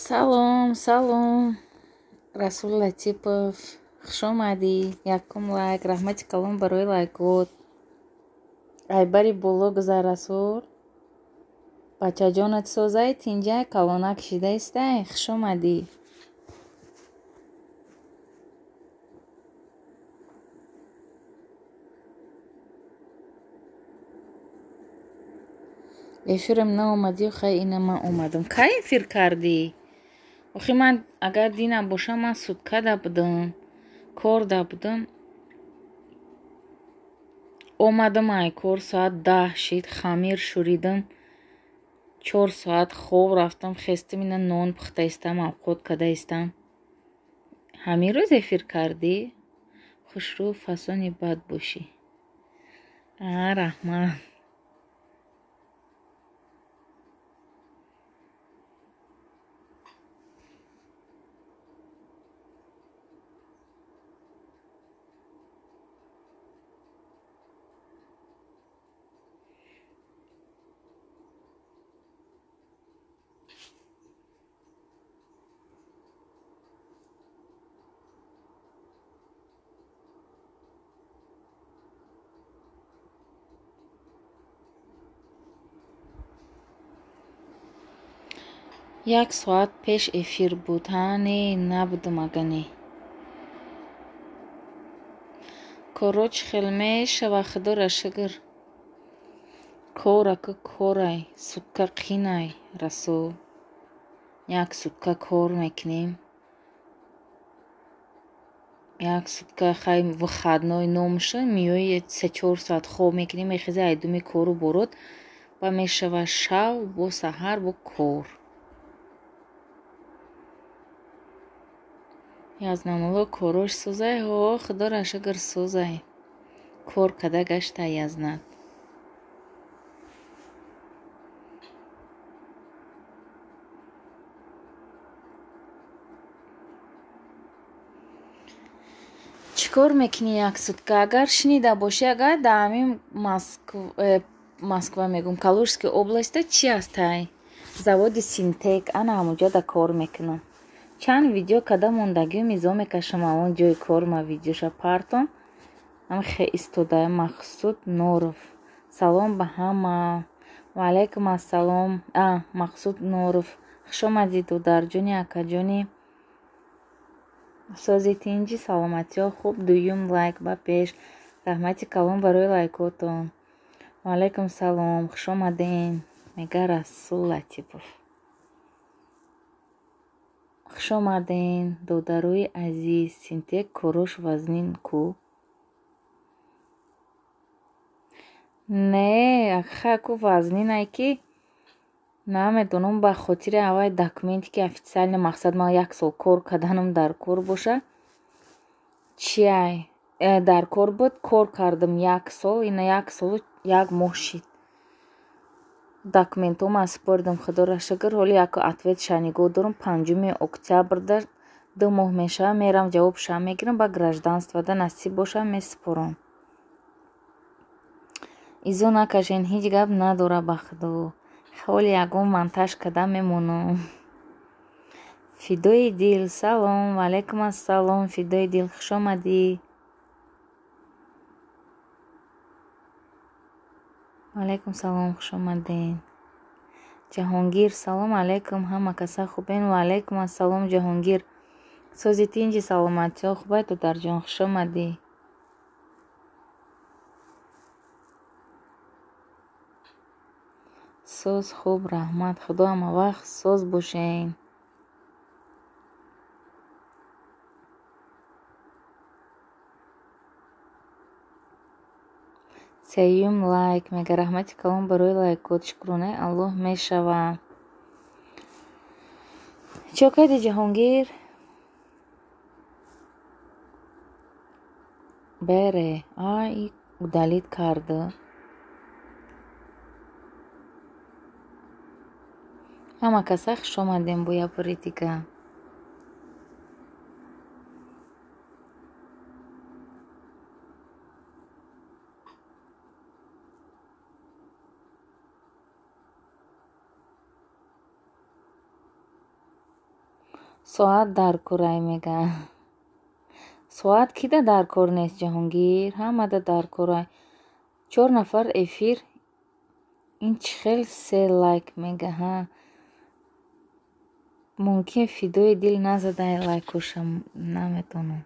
Салом, салом, Расул Латипов, хуш омадӣ. Якум лайк, раҳмати калон барои лайкот. Айбари боло гузар, Расул. Бачаҷонат созай, тинҷай, калонак шидаистай, хуш омадӣ. Эфирам наомадӣ, хай ина ман омадам. Кай эфир кардӣ? Охи ман агар динам бошам, ман суткада будам, корда будам. Омадам ай кор, соат 10 шид, хамир шӯридам, 4 соат хоб рафтам, хестам, ина нон пухта истам, авқот када истам. Ҳамин рӯз эфир кардӣ? Хушрӯ, фасони бад бошӣ. А, раҳмат. Як соат пеш эфир буд. Ҳа, не, набудам ага не. Коро чӣ хел мешава, худоро шукр. Кор ака корай, сутка қинай, Расул. Як сутка кор мекунем. Як сутка хай выходной номша, миёи 3-4 соат хоб мекунем, мехезӣ айдуми кору борот, ба мешава шав, бо саҳар, бо кор. Язнамулло корош созай? Ҳо, худоро шукр, созай. Кор када гашта язнад. Чӣ кор мекунӣ як сутка? Агар шунида бошӣ, агар дар ҳамин Москва мегӯм, Калужская областьда чӣ ҳастай? Заводи Синтек, ана ҳамонҷода кор мекунам. Чанд видео када мондагиу мизо мекашам, он ҷои корма видеоша партом. Ам хе истода Мақсуд Норов. Салом ба ҳама. Ва алайкум ассалом. А, Мақсуд Норов. Хуш омадӣ, додарҷони, акаҷони. Сози, тинҷи, саломатиҳо хуб. Дуюм лайк ба пеш. Раҳмати калон барои лайкотон. Ва алайкум салом. Хуш омаден. Мега Расул Латипов. Хуш омаден, додарои азиз. Синтек корош вазнин ку? Не, ку вазнинай ки намедонам, ба хотири аввай документе ки официально мақсад ман як сол кор карданам дар кор боша. Чиай? Дар кор буд, кор кардам як сол, ина як солу як моҳ шид. Документҳома супоридам, худоро шукр, ҳоло як ответша нигоҳ дорам. 5 октябрда 2 моҳ мешавад, мерам ҷавобша мегирам, ба гражданствода насиб боша месупорам. Изо накашен, ҳеҷ гап надора, ба худо. Ҳоли ягон монтаж карда мемонам. Фидои дил, салом, ва алайкум ассалом, Фидои дил, хуш омадӣ. Ва алайкум салом, хуш омаден. Ҷаҳонгир, салом алайкум, ҳама каса хубен? Ва алайкум ассалом, Ҷаҳонгир. Сози, тинҷи, саломатиҳо хубай, додарҷон, хуш омадӣ. Соз, хуб, раҳмат, худо ҳамавақт соз бошен. Сеюм лайк мега, раҳмати калон барои лайкот, шукронаи Аллоҳ мешава. Чо кардӣ, Ҷаҳонгир? Бере, ай удалить кард. Ҳама каса хуш омадем бо як бори дига. Соат дар курай мега. Соат кида дар кор нест, Ҷаҳонгир? Ҳамада дар корай. 4 нафар эфир. Ин чӣ хел се лайк мега, ҳа? Мумкин фидои дил назадай лайкоша, наметонам.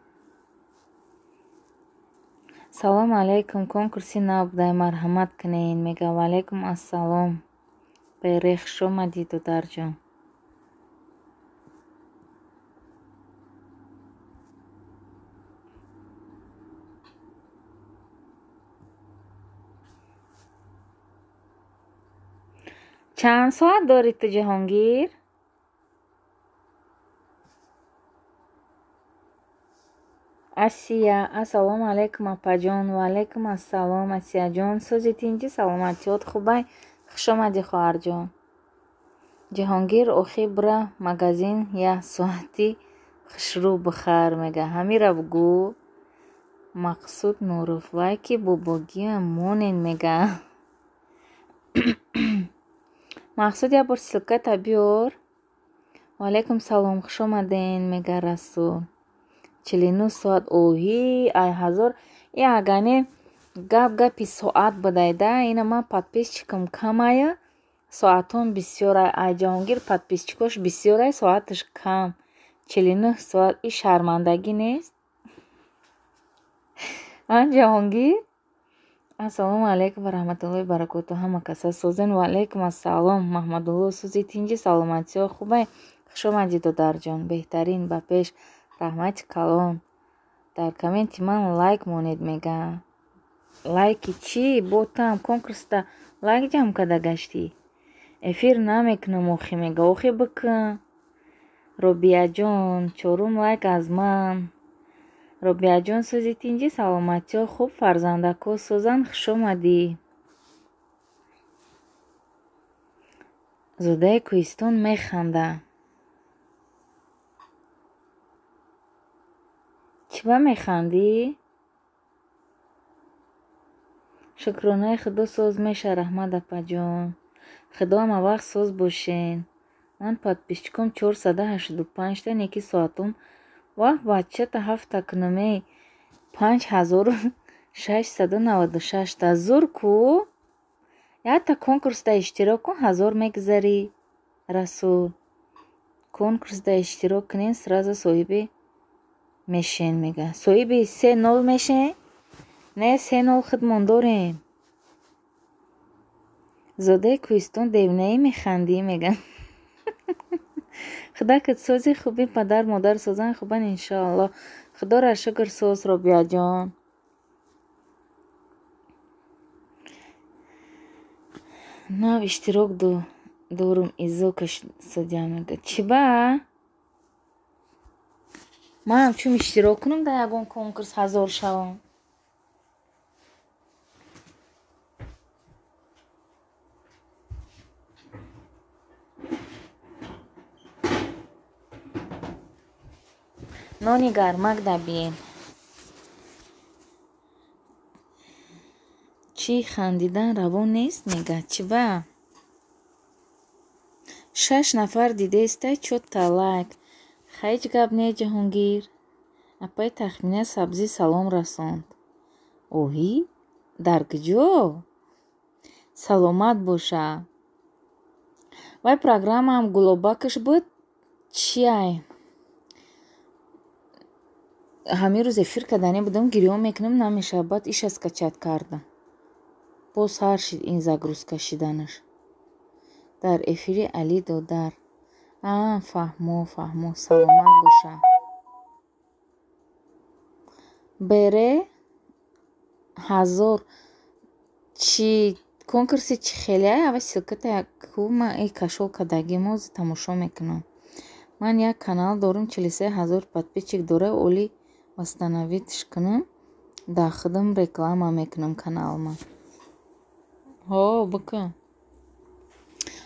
Салом алейкум, конкурси нав будай, марҳамат кунед мега. Ва алейкум ассалом. Бере, хуш омадӣ, додарҷон. Чанд соат дорӣ ту, Ҷаҳонгир? Асия, ассалому алайкум, апаҷон. Ва алайкум ассалом, Асияҷон. Сӯзи тинҷӣ, саломатиёт хубай? Хуш омадӣ, хоҳарҷон. Ҷаҳонгир, охи бира магазин як соати хушрӯ бихар мега. Ҳамира бугӯ. Мақсуд Нуров, лайки бобогиам монен мега. Мақсуд, як бор ссылката биёр. Ва алайкум салом, хуш омаден мега Расул. 49 соат. Оҳи, ай ҳазор. И агане гап гапи соат будайда. Ина ман подписчикам камая, соатон бисёрай. Ай Ҷаҳонгир подписчикош бисёрай, соаташ кам. 49 соат. И шармандагӣ нест? Ан Ҷаҳонгир? Ассалому алайкум ва раҳматуллоҳи баракоту. Ҳама каса созен. Ва алайкум ассалом. Маҳмадулло, сӯзи тинҷӣ, саломатиё хубай? Хуш омадӣ, додарҷон. Беҳтарин, ба пеш. Раҳмати калон. Дар комменти ман лайк монед мега. Лайки чӣ? Бо туам конкурсда лайк ҷамъ карда гаштӣ. Эфир намекунам охи мега. Охи бикун. Робияҷон, чорум лайк аз ман. Робияҷон, сӯзи тинҷӣ, саломатиё хуб, фарзандако созанд, хуш омадӣ. Зодаи кӯҳистон механда. Чӣ ба механдӣ? Шукронаи Худо соз меша, раҳмат, апаҷон. Худо ҳама вақт соз бошен. Ман подписчиком 485 та, неки соатом ваҳ бачата ҳафта кунамей 5696 та. Зур ку? Якта конкурсда иштирок кун, 1000 мегузарӣ. Расул, конкурсда иштирок кунен, сразу соҳиби мешен мега. Соҳиби се нол мешен? Не, се нол худмон дорем. Зодаи кӯҳистон девнаӣ механдӣ мега. Худакат сози хуби, падар модар созан хубан, иншоалло. Худоро шукр соз, Робияҷон. Нав иштирок дорум, изо кашсодиам мега. Чӣ ба? Ман ҳамчун иштирок кунам дар ягон конкурс, 1000 шавам. Нони гармак дабиен. Чӣ хандидан раво нест мега. Чӣ ба? 6 нафар дидестай, чотта лайк. Ҳеҷ гап не, Ҷаҳонгир. Апаи Тахмина сабзӣ салом расонд. Оҳӣ? Дар куҷо? Саломат боша. Вай программаам гулобакаш буд. Чиай? Ҳамин рӯз эфир кардане будам, гирён мекунам, намешавад. Баъд иша скачать кардам. Боз ҳар шид ин загрузка шиданаш. Дар эфири Али додар. А, фаҳмо, фаҳмо. Саломат боша. Бере 1000 чи конкурси чӣ хеле ава ссылката якума и кашол кардагӣ моз тамошо мекунам. Ман як канал дорам, 43 000 подписчик дора, оли восстановитьш кунам, дар худам реклама мекунам каналма. Ҳо, бикун.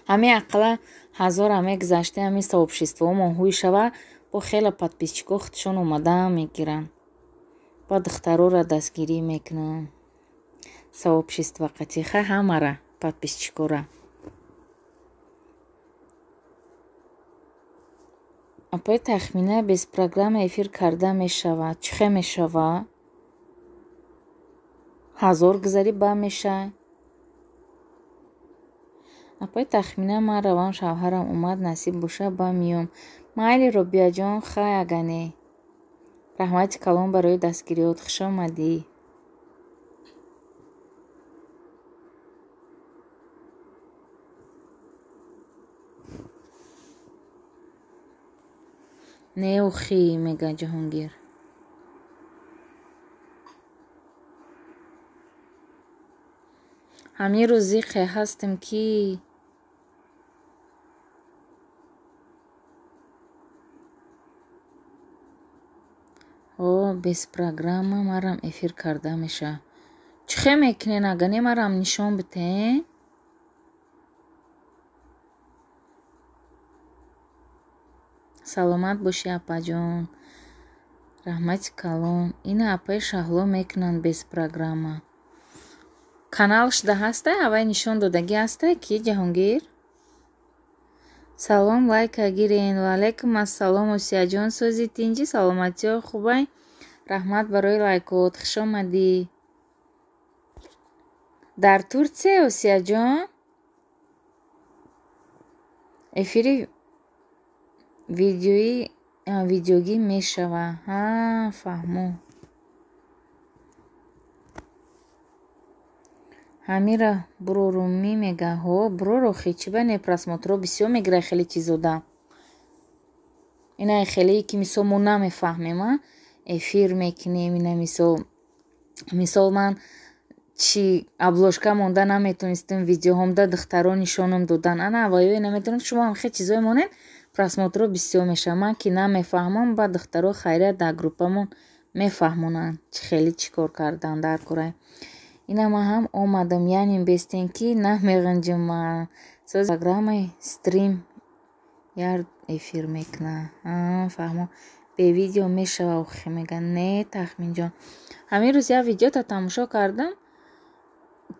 Ҳамин ақалла 1000 мегузашта, ҳамин сообществомо ҳуй шава, бо хеле подписчикҳо худшон омада мегиранд. Ба духтарора дастгирӣ мекунам. Сообщество қатиха ҳамара подписчикора. Апаи Тахмина, без программа эфир карда мешавад? Чӣ хел мешавад? 1000 гузарӣ ба мешай. Апаи Тахмина, ман равам, шавҳарам омад, насиб боша ба миём. Майли, Робияҷон, хай агане. Раҳмати калон барои дастгириёт, хуш омадӣ. Не охи, мега Ҷаҳонгир. Ҳамин рӯз зиқе ҳастем ки О, без программа марам эфир карда мешавад. Чӣ хел мекунен, агане марам нишон битен? Саломат бошӣ, апаҷон. Раҳмати калон. Ина апаи Шаҳло мекунанд без программа. Канал шуда ҳастай, аввай нишон додагӣ ҳастай ки Ҷаҳонгир? Салом, лайка гирен. Ваалайкум ассалом, Осияҷон, сози тинҷӣ, саломатиҳо хубай? Раҳмат барои лайкот, хуш омадӣ. Дар Турсия, Осияҷон? Эфири видеогӣ мешавад. Ҳа, фаҳмо. Ҳамира бурорумӣ мега. Ҳо, бурор охи, чӣ ба не просмотрҳо бисёр мегирад хеле чизода. Ина хеле ки мисол мо намефаҳмем, а? Эфир мекунем, ина мисол ман чи обложка монда наметонистам, видеоҳомда духтаро нишонам додан. Ана авваё наметонам, шумо ҳам хеле чизое монед, просмотрҳо бисёр мешавад. Ман ки намефаҳмам, ба духтаро хайрият дар группамон мефаҳмонанд, чӣ хеле чӣ кор кардан дар кора. Ина ман ҳам омадам, яъне бестен ки намеғинҷим ман. Соз программаи стрим яр эфир мекунад. Фаҳмо. Бе видео мешава охи мега. Не, Тахминҷон. Ҳамин рӯз як видеота тамошо кардам,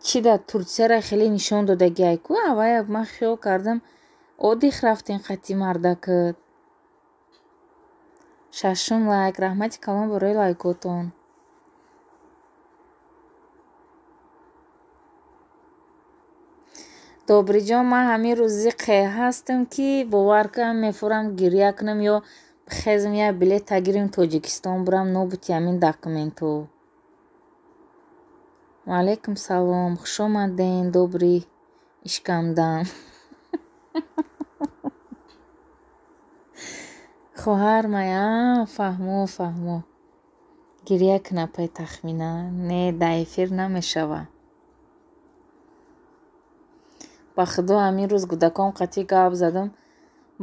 чи дар Турсияра хеле нишон додагиай ку, аввай ман хиёл кардам, одих рафтем қати мардакат. Шашум лайк, раҳмати калон барои лайкотон. Добриҷон, ман ҳамин рӯз зиқе ҳастам ки бовар кунам, мефурам гиря кунам ё бихезам як билета гирим Тоҷикистон бурам, нобути ҳамин документҳо. Ваалайкум салом, хуш омаден, добри ишкамдам. Хоҳар мая, фаҳмо, фаҳмо. Гиря кун апаи Тахмина. Не, дар эфир намешавад. Ба худо ҳамин рӯз кӯдакон қатъи гап задам.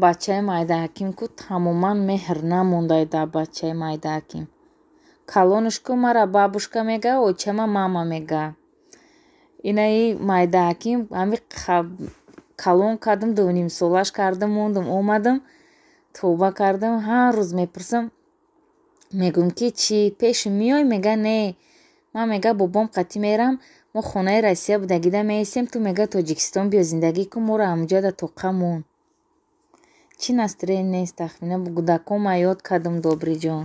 Бачаи майдаҳаким ку тамоман меҳр намондай дар бачаи майдаҳаким. Калонаш ку мара бабушка мега, очама мама мега. Инаи майдаҳаким ҳами калон кардам, 2,5 солаш кардам, мондам, омадам, тавба кардам. Ҳар рӯз мепурсам, мегӯм ки чӣ пеши меой, мега не. Ман мега бобом қатъи мерам, мо хонаи Россия будагида меистем, ту мега Тоҷикистон биё зиндагӣ кун, моро ҳамҷода тоқа мон. Чӣ настроение нест, Тахмина, кӯдакома ёд кардам, Добриҷон.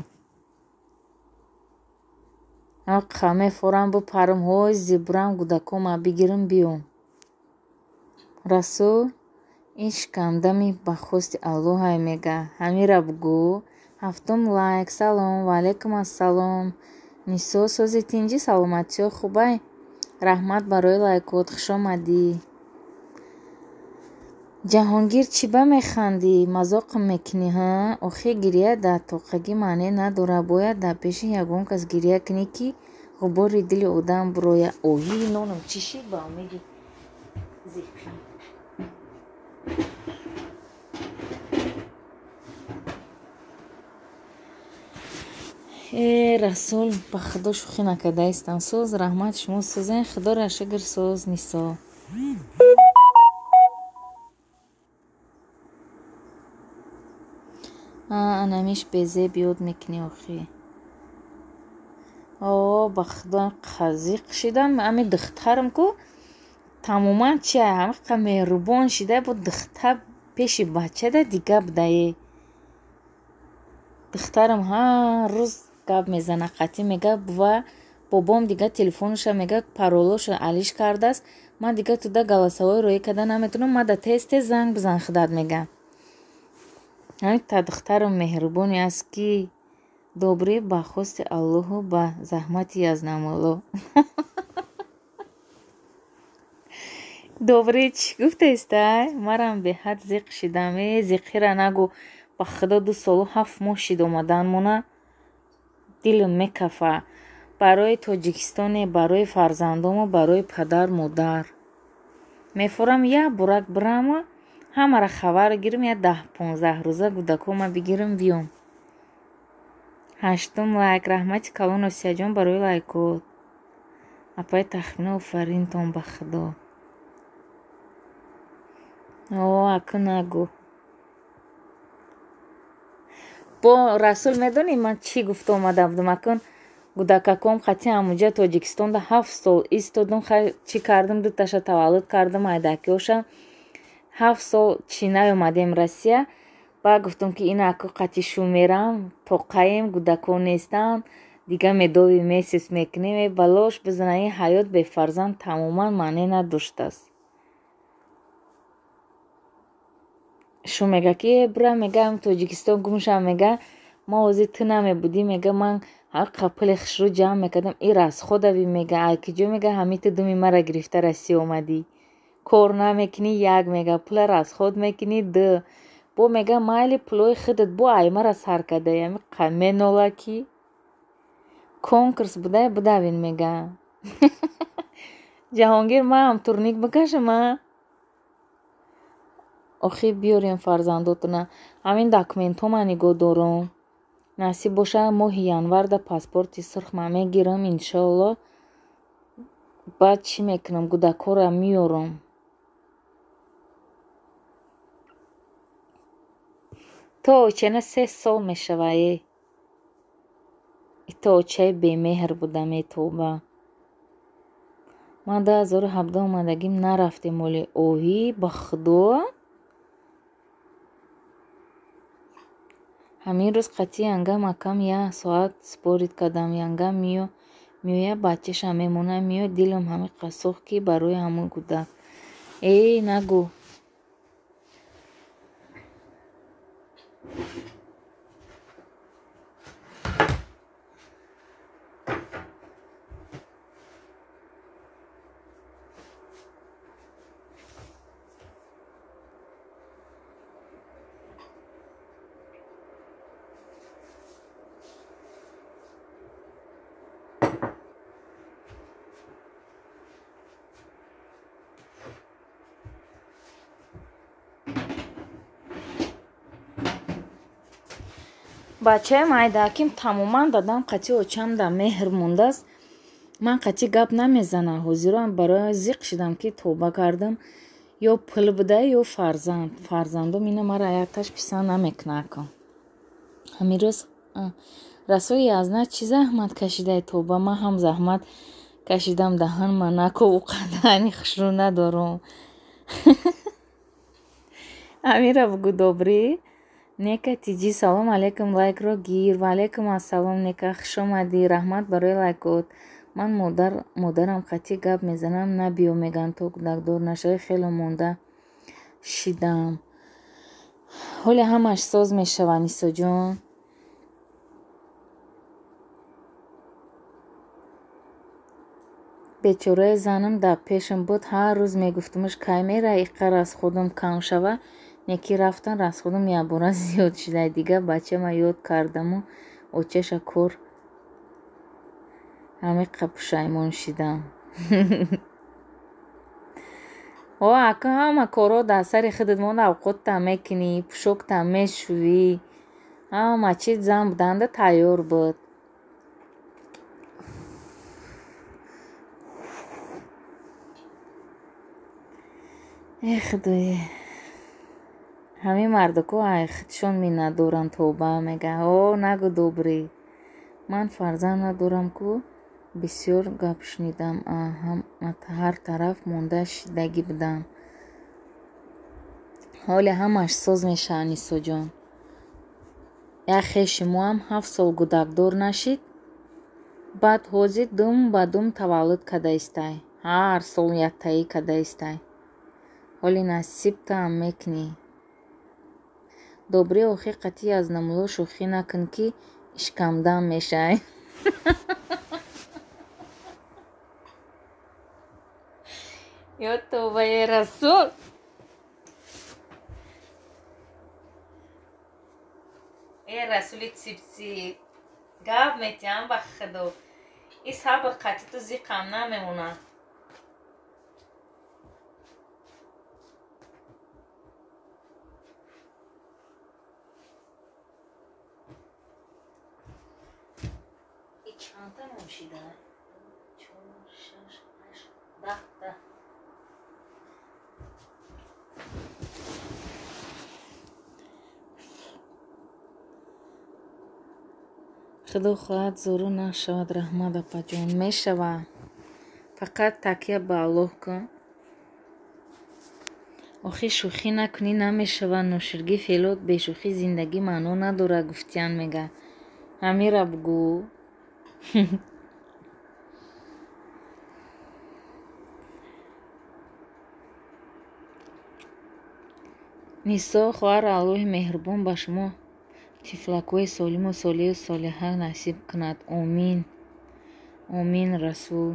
Ақа мефорам бипарам, ҳой зибрам кӯдакома бигирам биём. Расул, ин шикамдами ба хости Аллоҳай мега. Ҳамира бугӯ. Ҳафтум лайк, салом, ваалайкум ассалом. Нисо, сози тинҷӣ, саломатиҳо хубай? Раҳмат барои лайкот, хуш омадӣ. Ҷаҳонгир, чӣ ба механдӣ? Мазоқам мекунӣ, ҳа? Охи гиря дар тоқагӣ маъне надорад. Бояд дар пеши ягон кас гиря кунӣ, ки ғубори дили одам бурояд. Оҳи, ноном чӣ шид ба умеди зиқӣ? Э, Расул, ба худо шӯхӣ накардаистам. Соз, раҳмат, шумо созен, худоро шукр, соз, Нисо. Анамиш безеб ёд мекунӣ охи. О, ба худо қазиқ шидам. Ами духтарам ку тамоман чи ҳамиқа меҳрубон шида бо духтар пеши бачада дига будае. Духтарам ҳар рӯз гап мезана, қатъӣ мега бува бобом дига телефонуша мега паролоша алиш кардааст, ман дига туда голосовой роӣ карда наметавонам, мада тез тез занг бизан худат мега. Ҳамин та духтарам меҳрубоне аст ки добрӣ ба хости Аллоҳу ба заҳмати Язнамулло. Добрӣ чӣ гуфтаистай? Марам беҳад зиқ шидам. Э, зиқира нагӯ, ба худо 2 солу 7 моҳ шид омаданмона. Дилам мекафа. Барои Тоҷикистоне, барои фарзандому, барои падар модар. Мефорам як бурак бирама, ҳамара хабар гирам, я 10-15 рӯза кӯдакома бигирам биём. 8-ум лайк. Раҳмати калон Осияҷон барои лайкот. Апаи Тахмина офаринтон ба худо. О, аку нагӯ. Бо Расул медонӣ ман чӣ гуфта омада будам? Акун кӯдакаком қатъи ҳамуҷа Тоҷикистонда 7 сол истодум, чӣ кардам, дуташа таваллуд кардам, айдакиоша. 7 сол чӣ наёмадем Россия. Баъд гуфтам ки ина аку қатъи шу мерам, тоқаем, кӯдакон нестанд, дига медови месяц мекунем. Э, балош бизана, ин ҳаёт бефарзанд тамоман маъне надоштааст. Шу мега ки э, бира мега Тоҷикистон гум шав, мега ма ҳозир ту намебудӣ, мега ман ҳар қапили хушрӯ ҷамъ мекардам, и расходави мега, ай куҷо мега ҳамин ту думи мара гирифта Россия омадӣ, кор намекунӣ як мега, пула расход мекунӣ ду, бо мега майли пулои худат бо ай мара сар кардаи, ами менола ки конкурс будай будавин мега. Ҷаҳонгир маам турник бикашам а? Охир биёрем фарзандотона. Ҳамин документҳо нигоҳ дорам. Насиб боша моҳи январда паспорти сурх ман мегирам иншоалло. Баъд чӣ мекунам? Кӯдакҳоро меёрам. То очена 3 сол мешава е. То очаи бемеҳр будам е тоба. Ман 2017 омадагим нарафтем оли оҳӣ ба худо. Ҳамин рӯз қатъи янгам акам як соат спорит кардам. Янгам меоя бачаша мемона, меоя дилам ҳамин қасох ки барои ҳамон кӯдак. Э, нагӯ. Бачаем айдаким тамоман дадам қатъи очам да меҳр мондааст. Ман қатъи гап намезанам. Ҳозирам барои зиқ шидам ки тоба кардам. Ё пул буда, ё фарзанд. Фарзандом ина мара якташ писанд намекунад. Ҳамин рӯз Расули Язна чӣ заҳмат кашидай тоба? Ман ҳам заҳмат кашидам, даҳан ма нако уқадани хушрӯ надорум. Амира бугу добрӣ. Нека тиҷи салом алейкум, лайкро гир. Ва алейкум ассалом Нека, хуш омадӣ. Раҳмат барои лайкот. Ман модарам қатъи гап мезанам, набиё меган то кӯдакдор нашавӣ, хело монда шидам. Ҳоле ҳамаш соз мешава Нисоҷон. Бечораи занам дар пешам буд, ҳар рӯз мегуфтумаш кай мера иққар аз худам кам шава, неки рафтан расходам якбора зиёд шида. Дига бачама ёд кардаму очаша кор ҳамиқа пушаймон шидам. О, ака ҳама корҳо дар сари худат монда, авқоттам мекунӣ, пӯшоктам мешӯӣ, ҳама чиз зан буданда тайёр буд. Э худое, ҳамин мардако ай худшон миннатдоранд тоба мега. О, нагӯ добрӣ, ман фарзанд надорам ку, бисёр гап шунидам, ҳар тараф монда шидагӣ будам. Ҳоле ҳамаш соз мешавад Нисоҷон. Як хеши моам 7 сол гудакдор нашид, баъд ҳозир дум ба дум таваллуд када истай. Ҳар сол яктаӣ када истай. Ҳоли насибтаам мекунӣ. Добрӣ охи қатъи аз намло шӯхӣ накун, ки ишкамдам мешай. Ё товбаи Расул! Э Расули ципци, гап метиҳам ба Худо. И сабр қатъи ту зиқам намемонад. Чандта мошида? 4, 6, 8, 10 та. Худо хоҳад зуру нашавад, раҳмат апаҷон. Мешава. Фақат такя ба Аллоҳ кун. Охи шӯхӣ накунӣ намешава. Ноширгӣ феълот бешӯхӣ зиндагӣ маъно надорад, гуфтиян мега. Ҳамира бугӯ. Нисо хоҳар, Аллоҳи меҳрубон ба шумо тифлакҳои солиму солиҳу солиҳа насиб кунад. Омин. Омин, Расул.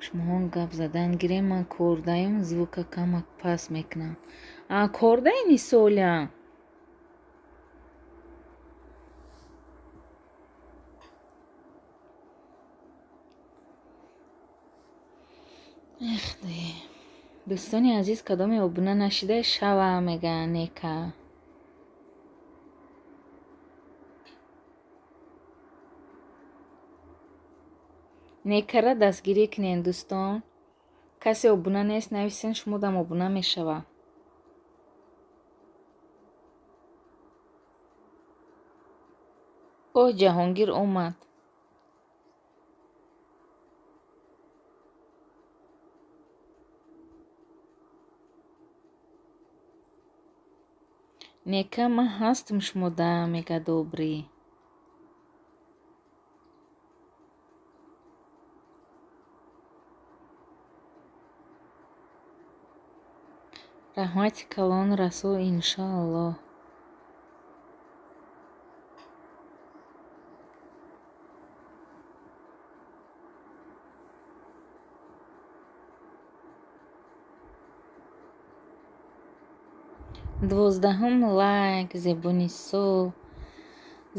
Шумоҳон гап задан гирем, ман кордаем, звука камак паст мекунам. А кордаи Нисоля? Эх, дӯстони азиз, кадоме обуна нашида шава, мега нека. Некара дастгирӣ кунед, дӯстон. Касе обуна нест, нависен, шумодам обуна мешава. Оҳ, Ҷаҳонгир омад. Нека ман ҳастам шумода, мега добрӣ. Раҳмати калон, Расул, иншоаллоҳ. Дувоздаҳум лайк, Зебонисо.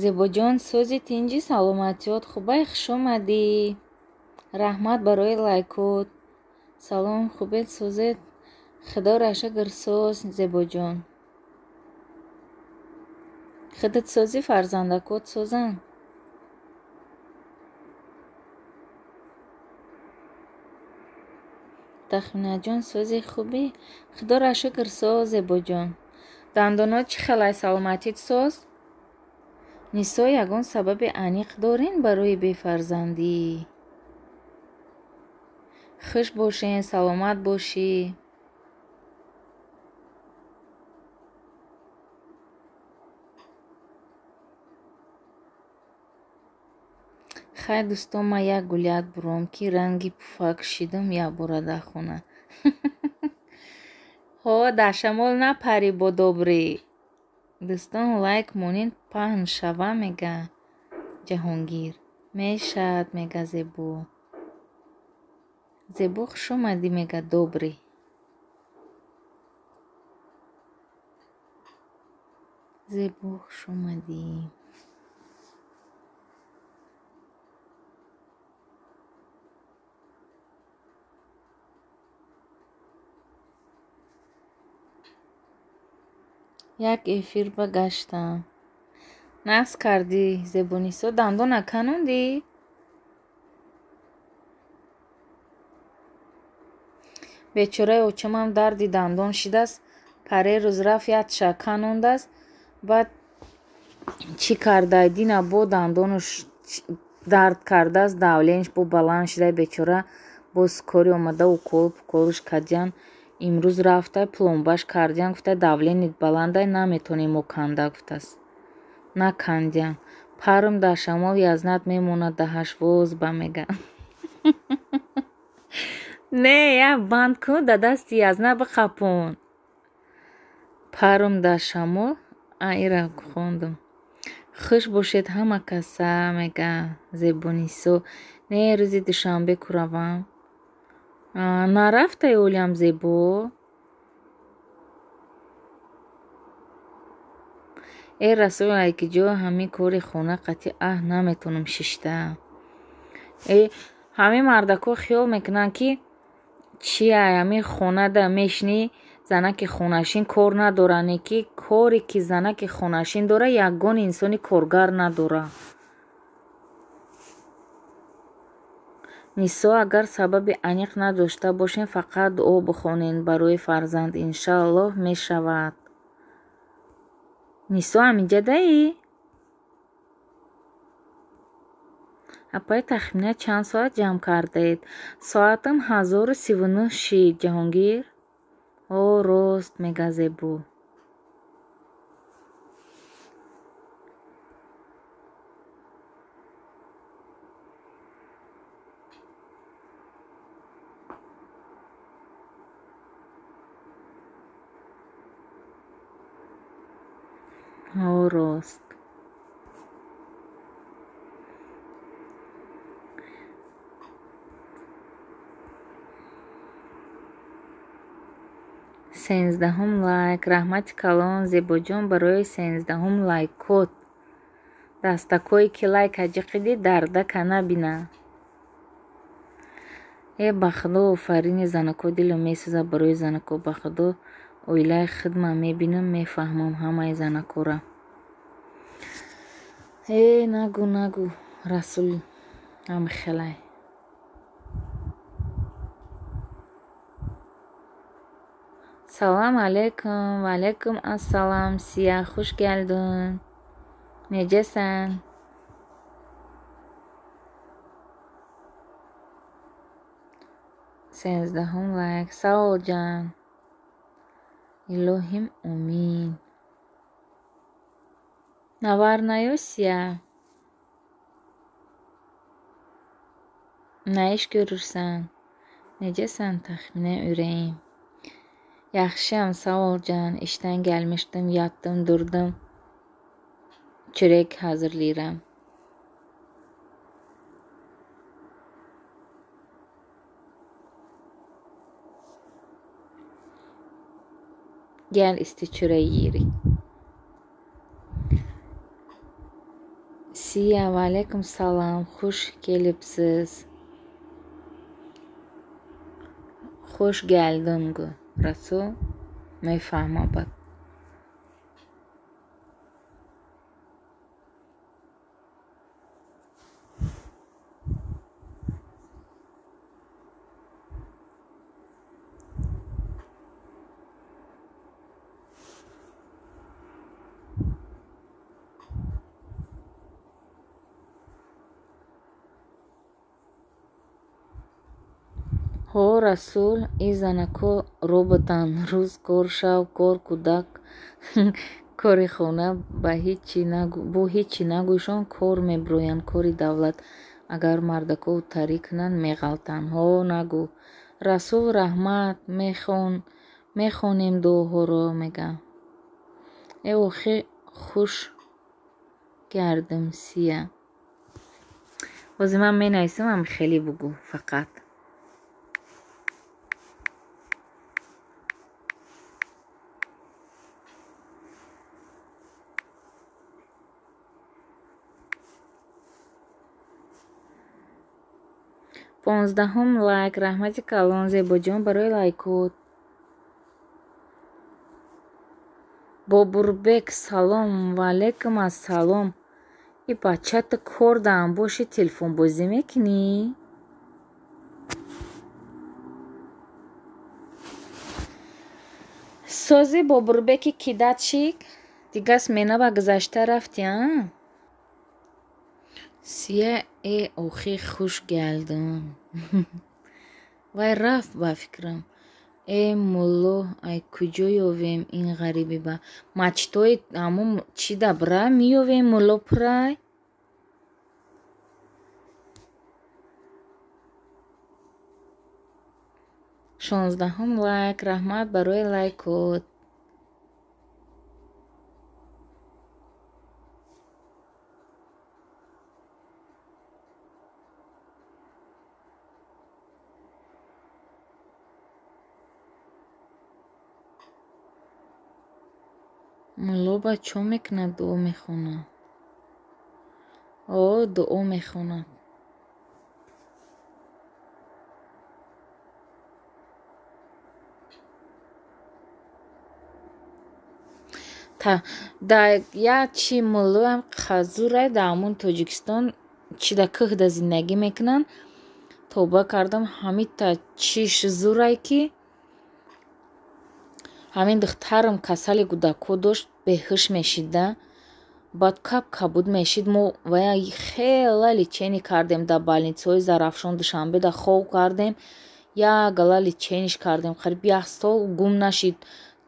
Зебоҷон, сози тинҷи, саломатиёт хубай, хуш омадӣ. Раҳмат барои лайкот. Салом, хубед, созед. Худо рашагр соз, Зебоҷон. Худат созӣ, фарзандакот созанд. Тахминаҷон, сози хубӣ? Худо рашагр соз, Зебоҷон. Дандонот чӣ хелай, саломатит соз? Нисо, ягон сабаби аниқ дорен барои бефарзандӣ? Хуш бошен, саломат бошӣ. Хай дӯстон, ман як гулят буром, ки ранги пуфак шидам якбора дар хона. Ҳо, дар шамол напарӣ бо добрӣ. Дӯстон, лайк монед, паҳн шава, мега Ҷаҳонгир. Мешавад, мега Зебо. Зебо, хуш омадӣ, мега добрӣ. Зебо, хуш омадӣ. Як эфир ба гаштам. Нақс кардӣ, Зебонисо, дандона канондӣ? Бечораи очамам дарди дандон шидааст. Паре рӯз рафт ятша канондааст. Баъд чӣ кардай? Дина бо дандонуш дард кардааст, давлениш бо баланд шидай бечора. Боз кори омада укол пуколуш кардиян. Имрӯз рафтай пломбаш кардиян, гуфтай давленит баландай, наметонем мо канда, гуфтааст. Накандиям. Парм дар шамол язнат мемонад даҳашвоз ба мега. Не, як банд кун да дасти язна биқапон. Парм дар шамол ира хондум. Хуш бошед ҳама каса мега Зебонисо. Не, рӯзи душанбе куравам. Нарафтай олям зебо. Э Расул айкиҷо ҳамин кори хона қатъи аҳ наметонам шишта. Э ҳамин мардако хиёл мекунанд ки чи ай ҳамин хонада мешинӣ занаки хонашин кор надора, не ки коре ки занаки хонашин дора ягон инсони коргар надора. Нисо, агар сабаби аниқ надошта бошем, фақат дуо бихонед барои фарзанд, иншааллоҳ мешавад. Нисо ҳаминҷадаӣ? Апай тахмина чанд соат ҷамъ кардаед? Соатам 1039 шид, Ҷаҳонгир. О, рост мега Зебо. О, рост. Сенздаҳум лайк. Раҳмати калон Зебоҷон барои 13-ум лайкот. Дастакое ки лайк аҷиқидӣ дардака набина. Э ба худо офарини занако дилам месӯзад барои занако. Ба худо оилаи хидма мебинам мефаҳмам ҳамаи занакора. Э нагу нагу Расул ҳамхелай. Салам алейкум, ва алейкум ассалам, Сия, хуш келдин. Necəsən? Сенздаҳум лайк. Sağ ol ҷан. Илоҳим умин. Навар наё Сия? Nə iş görürsən? Necəsən təxminə ürəyim? Yaxşıyam, sağ ol can. İşdən gəlmişdim, yatdım, durdum. Çörək hazırlayıram. Gəl isti çörək yeyirik. Siya, və aleykum salam. Xuş gəlibsiz. Xuş gəldin, Расул мефаҳмад. Ҳо Расул, и занако роботанд. Рӯз кор, шав кор, кӯдак, кори хона бо ҳеҷ чӣ нагӯйшон кор меброянд, кори давлат. Агар мардако тарӣ кунанд меғалтанд. Ҳо нагӯ. Расул раҳмат, мехонем дуоҳоро мега. Э охи хуш гардам Сия. Ҳозир ман менависам ам хеле бугӯ фақат. 15-ум лайк. Раҳмати калон Зебоҷон барои лайкот. Бобурбек салом, ва алейкум ассалом. И бача ту кор даам боши телефонбозӣ мекунӣ? Сози Бобурбеки кидатчик? Дигар смена ба гузашта рафти, а? Сия э охи хуш гардам. Вай рафт ба фикрам. Э мулло, ай куҷо ёвем ин ғариби ба? Мачтои ҳамун чӣ да бира меёвем мулло пурай? Шонздаҳум лайк. Раҳмат барои лайкот. Мулло ба чо мекунад? Дуо мехонад. О, дуо мехонад. Да як чи муллоам қазурай дар ҳамун Тоҷикистон чи да кӯҳда зиндагӣ мекунанд. Тоба кардам, ҳамита чиш зурай ки ҳамин духтарам касали кӯдакҳо дошт, беҳуш мешида. Баъд кап кабуд мешид. Мо вая хела лечение кардем дар больницаҳои Зарафшон, Душанбе да хов кардем. Як гала лечениш кардем. Қариб як сол гум нашид.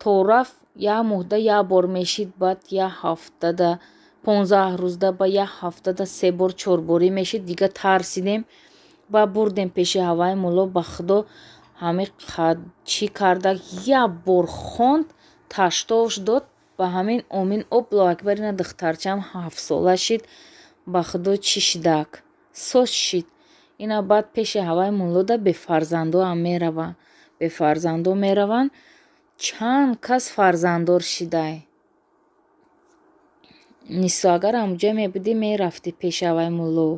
То рафт як моҳда як бор мешид, баъд як ҳафтада 15 рӯзда ба як ҳафтада се бор чорборӣ мешид. Дига тарсидем. Ба бурдем пеши ҳаваи мулло, ба худо ҳами чӣ карда як бор хонд, таштовш дод, ба ҳамин омин Аллоҳу акбар. Ина духтарчаам 7 сола шид, ба худо чӣ шидак соз шид. Ина баъд пеши ҳаваи муллода бефарзандоам мерава, бефарзандо мераванд. Чанд кас фарзанддор шидай. Нисо, агар ҳамуҷа мебудӣ, мерафтӣ пеши ҳаваи мулло.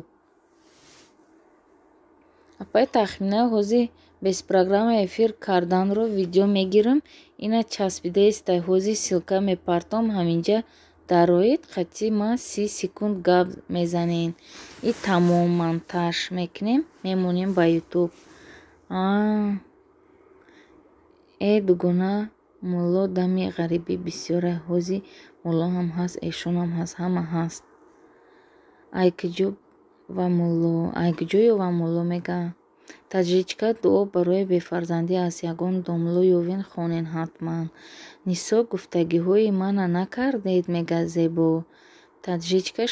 Апаи Тахмина, ҳозир без программа эфир карданро видео мегирам. Ина часпидаистай, ҳозир ссылка мепартом, ҳаминҷа дароед, қатъи ма 30 секунд гап мезанем. И тамом, монтаж мекунем, мемонем ба Ютуб. Э дугона, мулло дами ғарибӣ бисёрай. Ҳозир мулло ҳам ҳаст, эшонам ҳаст, ҳама ҳаст. Ай куҷо ва мулло, ай куҷо ёвам мулло мега. Таҷричка, дуо барои бефарзандӣ аст. Ягон домло ёвен, хонен ҳатман. Нисо, гуфтагиҳои мана накардед, мега Зебо. Таҷричка,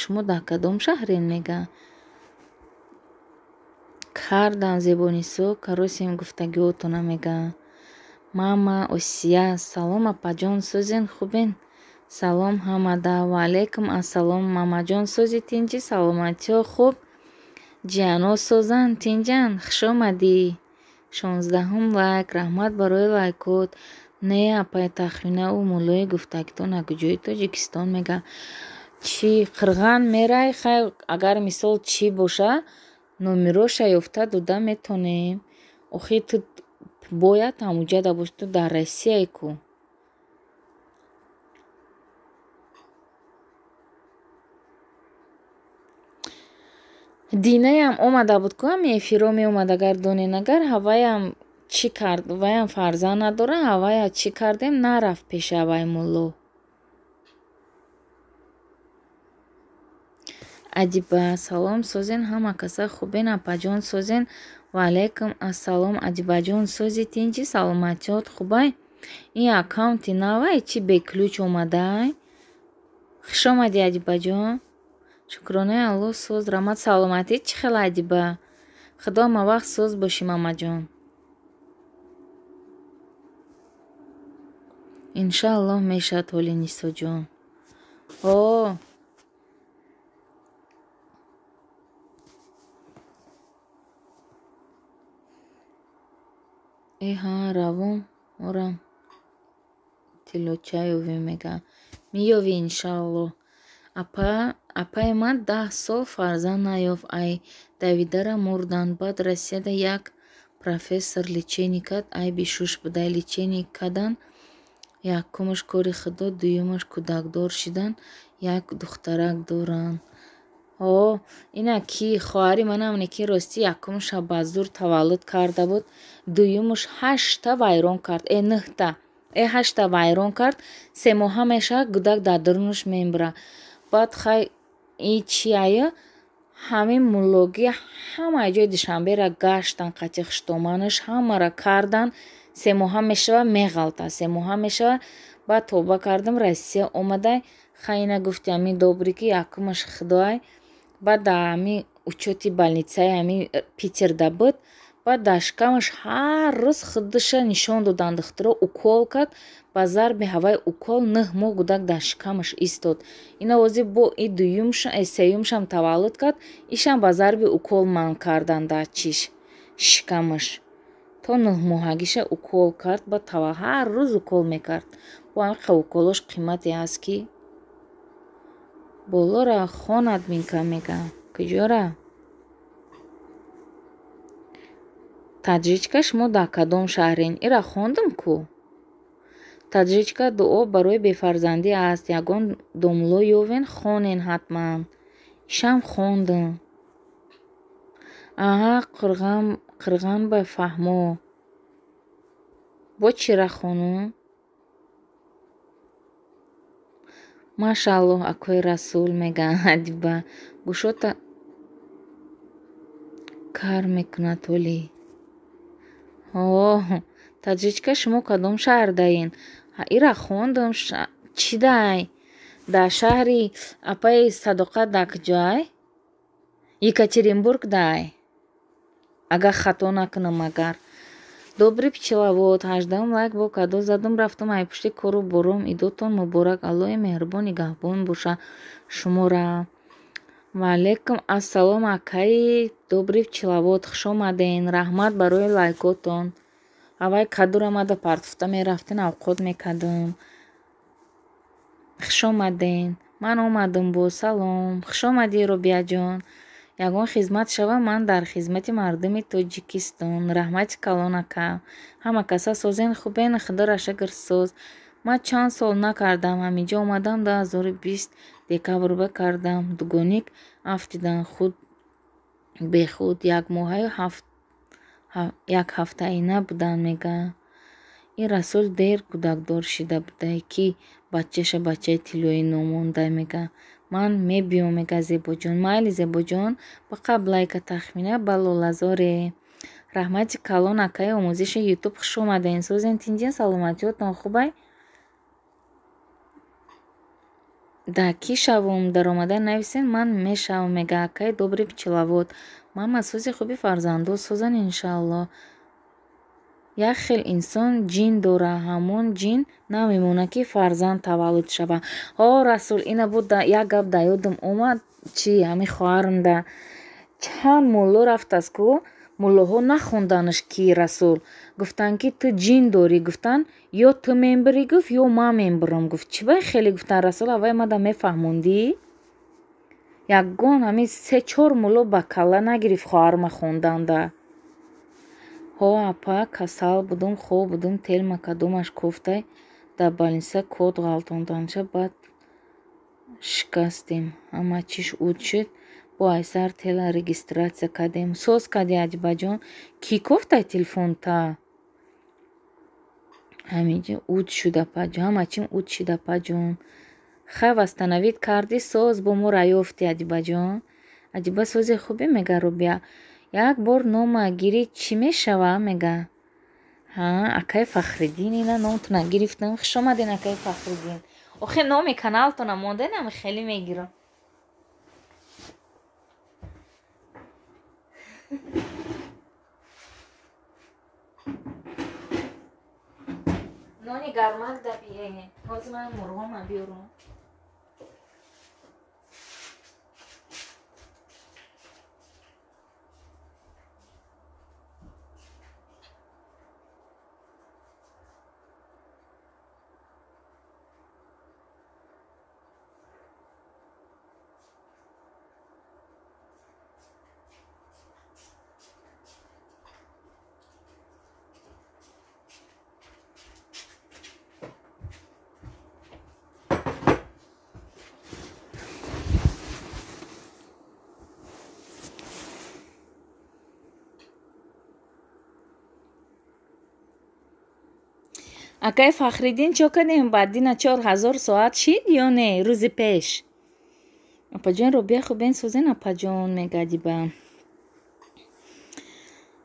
шумо дар кадом шаҳрен, мега. Кардам, Зебонисо, каросем гуфтагиҳотона, мега. Мама Осия, салом апаҷон, созен, хубен? Салом ҳамада. Ваалайкум ассалом, мамаҷон, сози, тинҷӣ, саломатиҳо хуб? Ҷиянҳо созанд, тинҷанд? Хушомадӣ. 16-ум лайк. Раҳмат барои лайкот. Не, апай Тахмина, ӯ муллои гуфтагитон аз куҷои Тоҷикистон, мега. Чӣ қирған мерай, хай, агар мисол чӣ боша, номероша ёфта дода метонем. Охи ту бояд ҳамуҷада бошӣ, ту дар Россияи ку. Динаям омада буд ку, ҳами эфирҳо меомад, агар донен, агар ҳаваям чӣ кард, ваям фарзанд надора, ҳавая чӣ кардем, нарафт пеши ҳаваи мулло. Адиба, салом, созен, ҳама каса хубен, апаҷон, созен? Ваалайкум ассалом, Адибаҷон, сози, тинҷӣ, саломатиҳот хубай? Ин аккаунти навай, чӣ бе ключ омадай? Хушомадӣ, Адибаҷон. Шукронаи Аллоҳ, соз, раҳмат. Саломатӣ чӣ хел, Адиба? Худо ҳамавақт соз бошӣ, мамаҷон. Иншааллоҳ мешавад ҳоли, Нисоҷон. О, э ҳа, равон орам тиллоча ёвем, мега. Меёвӣ, иншааллоҳ. Апа, апаи ман 10 сол фарзанд наёфт, ай давидара мурданд. Баъд Россияда як профессор лечение кард, айби шуш будай, лечение кардан. Якумаш кори худо, дуюмаш кӯдакдор шидан, як духтарак доранд. О, ина ки хоҳари манам неки, ростӣ, якумаша ба зур таваллуд карда буд, дуюмаш ҳашта вайрон кард, э нӯҳта, э ҳашта вайрон кард, 3 моҳа мешавад, гудак дар дурунаш мембира. Баъд хай и чи ая Ҳамин муллогӣ ҳамаи ҷои Душанбера гаштан, қати хуштоманаш ҳамаро кардан. 3 моҳа мешава, меғалта, 3 моҳа мешава. Баъд тоба кардам, Россия омадай. Хайна гуфти ҳамин добрый ки якумаш худоай. Баъд дар ҳамин учёти больницаи ҳамин Питерда буд. Баъд дар шикамаш ҳар рӯз худаша нишон доданд духтуро, укол кард. Ба зарби ҳаваи укол 9 моҳ гудак дар шикамаш истод. Ина ози бо и дуюмша, сеюмшам таваллуд кард, ишам ба зарби укол манъ кардан дар чиш шикамаш. То 9 моҳагиша укол кард, баъд ҳар рӯз укол мекард. Бо ҳамин уколош қимате ҳаст ки болора хонад минка мега. Куҷора? Таджичка, шумо дар кадом шаҳрен? Ира хондум ку. Таджичка, дуо барои бефарзандӣ аст. Ягон домло ёвен, хонен ҳатман. Ишам хондум. Аҳа, қирғанба фаҳмо. Бо чира хонум? Машааллоҳ, акои Расул, мега Адиба. Гӯшота кар мекунад ҳолӣ. Оҳ, таджичка, шумо кадом шаҳрдаен? Ира хондум. Чӣ дай? Дар шаҳри апаи Садоқат дар куҷоай? Екатеринбург дай. Агар хато накунам агар. Добрый пчеловод, 18-ум лайк бо кадо задум, рафтум ай пушти кору бором. Идотон муборак, Аллоҳи меҳрубон нигаҳбон боша шумора. Ваалайкум ассалом, акаи добрый пчеловод, хуш омаден. Раҳмат барои лайкотон. Аввай кадура мада партофта мерафтен, авқот мекардам. Хуш омаден. Ман омадам бо салом. Хуш омадӣ, Робияҷон. Ягон хизмат шава, ман дар хизмати мардуми Тоҷикистон. Раҳмати калон, ака. Ҳама каса созен, хубен, худоро шукр, соз. Ман чанд сол накардам, ҳаминҷо омадам, 2020 декабрба кардам. Дугоник афтидан худ бехуд як моҳаю як ҳафтаина буданд, мега. Ин Расул дер кӯдакдор шида будай, ки бачаша бачаи тиллоӣ номондай, мега. Ман мебиём, мега Зебоҷон. Майли, Зебоҷон, ба қабл лайка тахмина ба лолазоре. Раҳмати калон, акаи омӯзиши Ютуб, хуш омаден. Созен, тинҷен, саломатиётон хубай? Да кӣ шавум, даромада нависен, ман мешавам, мега акаи добрый пчеловод. Мама сози хуби фарзандо созан, иншааллоҳ. Як хел инсон ҷин дора, ҳамон ҷин намемонад, ки фарзанд таваллуд шава. Ҳо, Расул, ина буд, як гап дар ёдам омад. Чӣ, ҳамин хоҳарам да чанд мулло рафтааст ку, муллоҳо нахонданаш ки Расул гуфтанд, ки ту ҷин дорӣ, гуфтанд, ё ту мембирӣ, гуфт, ё ман мембирам, гуфт. Чӣ бай хеле гуфтанд, Расул, аввай мада мефаҳмондӣ? Ягон ҳамин се чор мулло ба калла нагирифт хоҳарма хонданда. Ҳо, апа, касал будум, хоб будум, телма кадомаш кофтай, дар больница код ғалтонданша, баъд шикастем, ҳама чиш уд шуд, бо айсар тела регистрация кардем. Соз кардӣ, Аҷибаҷон? Кӣ кофтай телефонта? Ҳаминҷо уд шуд, апаҷон, ҳама чим уд шуд, апаҷон. Хай, восстановить кардӣ, соз, бо мо раёфтӣ, Аҷибаҷон. Аҷиба сози хубе, мега Рубия. Як бор нома гирӣ, чӣ мешава, мега. Ҳа, акаи Фахриддин, ина номтона гирифтам. Хуш омаден, акаи Фахриддин. Охе, номи каналтона монденам, хеле мегирам. Нони гармак да бие. Ҳозир ман мурғома биёрам. Акаи Фахриддин, чо кардем, баъдина 4000 соат шид ё не рӯзи пеш? Апаҷон, Робия хубен, созен, апаҷон, мега Адиба.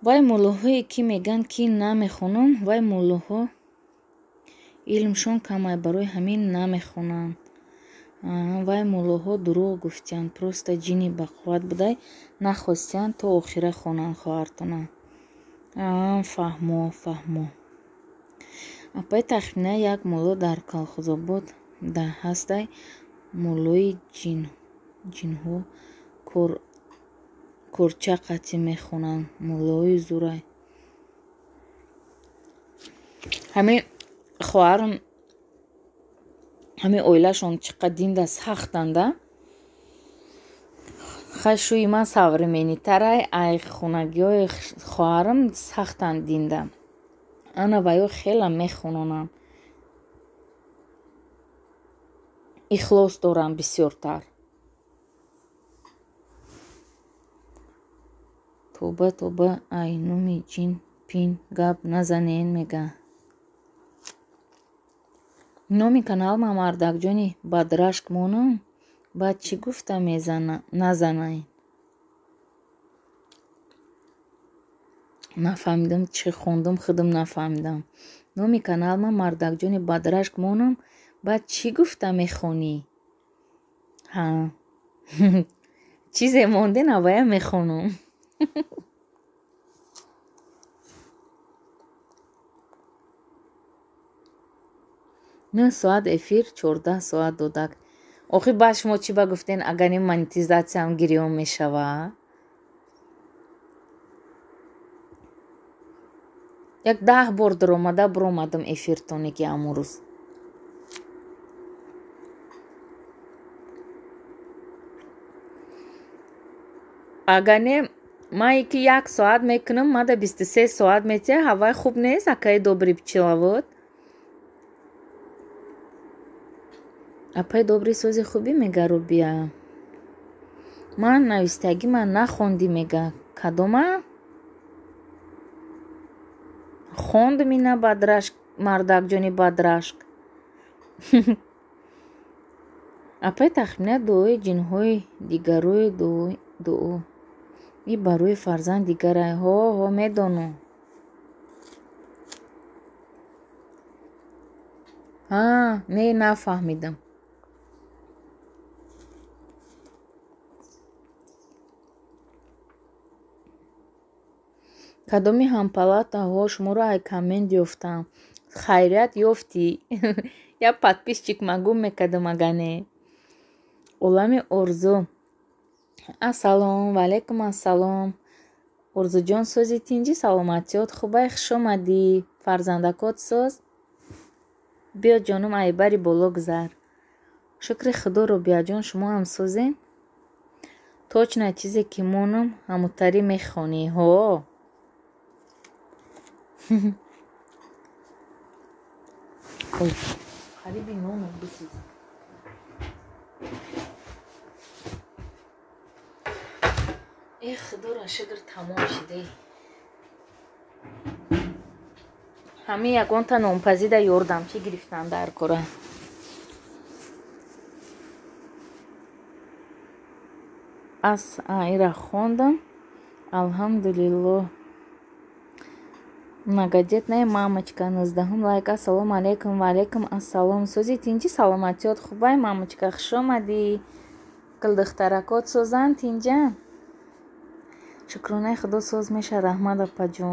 Вай муллоҳое ки мегӯянд, ки намехонам, вай муллоҳо илмшон камай, барои ҳамин намехонанд. Вай муллоҳо дурӯғ гуфтиянд, просто ҷини бақувват будай, нахостиянд то охира хонанд хоҳартона. Фаҳмо, фаҳмо. Апаи Тахмина, як мулло дар Колхозобод да ҳастай, муллои ҷинҳо корча қатӣ мехонанд, муллои зурай. Ҳамин хоҳарам, ҳамин оилашон чӣ қадр динда сахтанда. Хай, шӯи ман современный тарай, ай хонагиҳои хоҳарам сахтанд динда. Ана ваё хела мехононанд. Ихлос доранд бисёртар. Тоба, тоба, ай номи ҷин пин гап назанен, мега. Номи каналма мардакҷони бадрашк монам, баъд чӣ гуфта назанай? Нафаҳмидам, чӣ хондум, худам нафаҳмидам. Номи каналма мардакҷони бадрашк монам, баъд чӣ гуфта мехонӣ? Ҳа, чизе монде, навая мехонам. 9 соат эфир, 14 соат додак. Охи, баъд шумо чӣ ба гуфтен, агар ин монетизатсиям гирён мешава? Як 10 бор даромада биромадам эфиртоне ки ҳамон рӯз. Агар не, ман ки як соат мекунам, мада 23 соат метиҳа, ҳавай хуб нест, акаи добрый пчеловод. Апаи добрый, сози хубӣ, мега Рубия. Ман навистагӣ ман нахондӣ, мега. Кадома? Хондум ина, бадрашк, мардакҷони бадрашк. Апаи Тахмина, дуои ҷинҳои дигарои дуо и барои фарзанд дигарай. Ҳо, ҳо, медонам. Ҳа, не, нафаҳмидам. Кадоми ҳампалатаҳо шуморо ай коммент ёфтам. Хайрият, ёфтӣ? Як подписчик ман гум мекардам, агар не. Олами орзу. Ассалом, ваалайкум ассалом. Орзуҷон, сози, тинҷӣ, саломатиёт хубай, хушомадӣ. Фарзандакот соз? Биё, ҷонум, айбари боло гузар. Шукри худо, Робияҷон, шумо ҳам созен? Точно чизе ки монам, ҳамутарӣ мехонӣ. Ҳо. Ой, қариби ноном бисӯзад. Э, худоро шукр, тамом шиде. Ҳамин ягонта нонпазида ёрдамчӣ гирифтан дар кора. Ас ира хондам. Алҳамдулиллоҳ. Многодетная мамочка, 19-ум лайк. Ассалому алайкум, ва алайкум ассалом. Сози, тинҷӣ, саломатиёт хубай, мамочка, хушомадӣ. Гулдухтаракот созанд, тинҷа? Шукронаи худо, соз меша, раҳмат, апаҷон.